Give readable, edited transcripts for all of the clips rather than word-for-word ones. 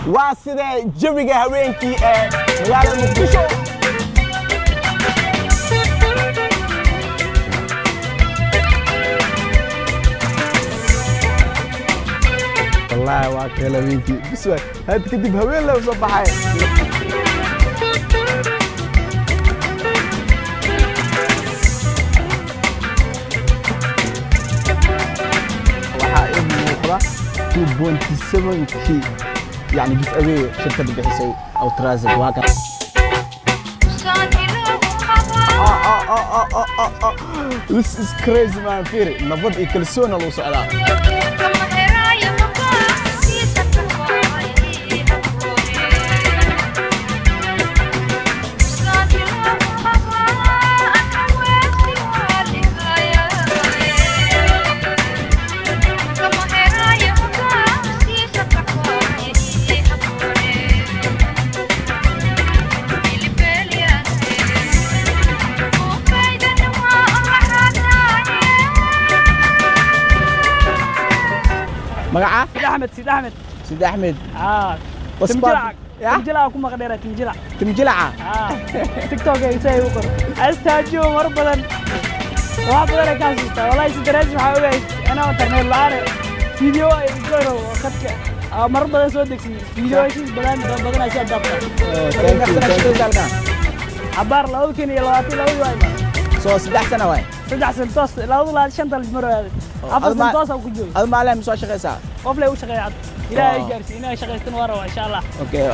Waa sidee jawiga habeenkii ee magaalada Muqdisho? Wallaahi waa kale habeenkii bis waay. Had kadib habeen la soo baxay. Waxaa ii muuqda 2.7 kii, yani give away shirkadda bixisay Awtrasit waa kan. This is crazy, man. Fiiri, nabad iyo kalsoona lagu socdaa. Magaca? Sid Axmed, Sid Axmed. Sid Axmed. Ah. Wasbaad- Timjilac. Ya? Timjilac ku maqdheera, Timjilac. Timjilaca. Ah. TikTok ay say u qor. Astaajo mar badan. Wax badan ay ka xasuustaa. Wallahi si darees waxaa ogahay anaa internet la'aan video ay garo khadka mar badan soo degsin video ay badan badan ay soo daabta. Thank you, thank you. Cabaar 2022 waay. Soo 3 sano waay. 3 sano toos, 2025 mar waay. 4 sano toos aan ku joogo. Ad maalin ma soo shaqaysaa? Qof lay u shaqeeya cad. Ilaahay gaarsiin inay shaqaystan waa rabaa, insha Allah. Okay,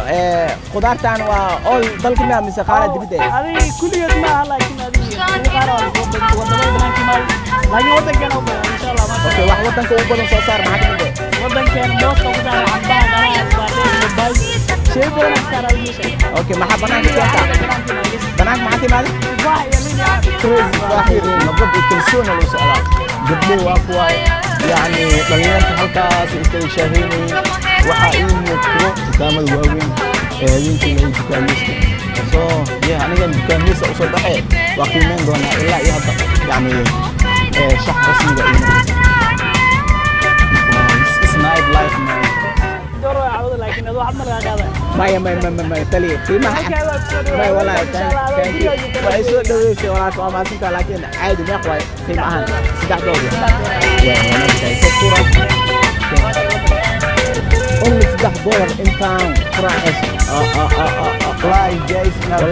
khudaartan waa all dalka miyaa mise qaara dibadda? Adiga kulligeed ma aha, laakiin adiga qaar waa wadamada banaanka imaada, laakiin wadankeena u badan, insha Allah maasha. Okay, wax wadanka ugu badan soo saar maxaa ka mid ah? Wadankeena mooska ku saara, cambaha, qaraha, isbaadhees, babaay, shay badan ku saara meesha. Okay, maxaa banaanka keentaa? Banaanka maxaa ka imaada? Tufaax iyo liin iyo Crazy. Waa nabad iyo kalsoona lagu socdaa. Gabdhuhu waa kuwa, yacni dhalinyarta halkaas iskaga shaaheynayeen. Waxaa ii muuqdo dukaamada waaweyn ee habeenkii lagu dukaamaysto. So yeah, anigan dukaameysa usoo baxee waa qiimeyn doonaa. Ilaa iyo hadda yacni shax rasmiga iyo. This is night life, man. Door waa cawda, laakiin adu wax ma laga qaadaa. Maya, maya, maya, maya, taliya qiimaha. Maya, wallahi thank you, waxay soo dhaweysay walaalka, waa mahadsantaha, laakiin caadi meeq waay qiimahan? $3 waa wanaagtahay. So kura only $3 intaan ku raaxayso. Wallahi guys, inaad